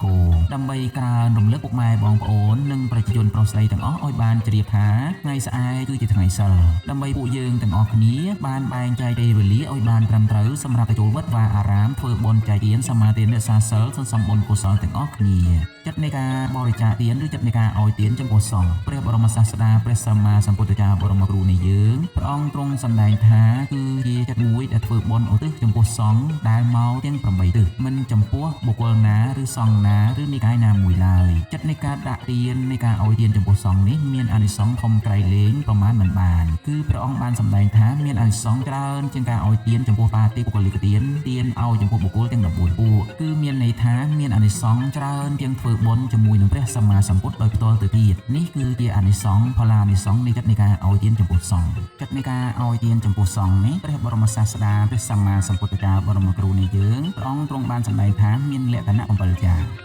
គរ ដើម្បីក្រើនរំលឹកពុកម៉ែបងប្អូននិងប្រជាជនប្រុសស្រីទាំងអស់ឲ្យបានជ្រាបថាថ្ងៃស្អែកគឺជាថ្ងៃសិល ដើម្បីពួកយើងទាំងអស់គ្នាបានបែងចែកពេលវេលាឲ្យបានត្រឹមត្រូវសម្រាប់ទៅចូលវត្តវាអារាមធ្វើបុណ្យចែកទានសមាទានរក្សាសិលសន្សំបុណ្យកុសលទាំងអស់គ្នា។ ចិត្តនៃការបរិច្ចាគទានឬចិត្តនៃការឲ្យទានចំពោះសង្ឃ ព្រះបរមសាស្តាព្រះសម្មាសម្ពុទ្ធចារបរមគ្រូនៃយើងព្រះអង្គទ្រង់សម្ដែងថា គឺជាចិត្តមួយដែលធ្វើបុណ្យឧទ្ទិសចំពោះសង្ឃដែលមកទាំង8ទិស មិនចំពោះបុគ្គលណាឬសង្ឃណាឬនិកាយណាមួយឡើយ។ ចិត្តនៃការដាក់ទាននៃការឲ្យទានចំពោះសង្ឃនេះមានអានិសង្សធំក្រៃលែងប្រមាណមិនបាន គឺព្រះអង្គបានសម្ដែងថាមានអានិសង្សច្រើនជាងការឲ្យទានចំពោះបាតិបុគ្គលិកទាន ទានឲ្យចំពោះបុគ្គលទាំង14ពួក គឺមានន័យថាមានអានិសង្សច្រើនជាងធ្វើបុណ្យជាមួយនឹងព្រះសម្មាសម្ពុទ្ធដោយផ្ទាល់ទៅទៀត។ នេះគឺជាអានិសង្សផលានិសង្សនៃចិត្តនៃការឲ្យទានចំពោះសង្ឃ។ ចិត្តនៃការឲ្យទានចំពោះសង្ឃនេះ ព្រះបរមសាស្តាព្រះសម្មាសម្ពុទ្ធចារបរមគ្រូនៃយើងព្រះអង្គទ្រង់បានសម្ដែងថាមានលក្ខណៈ7យ៉ាង។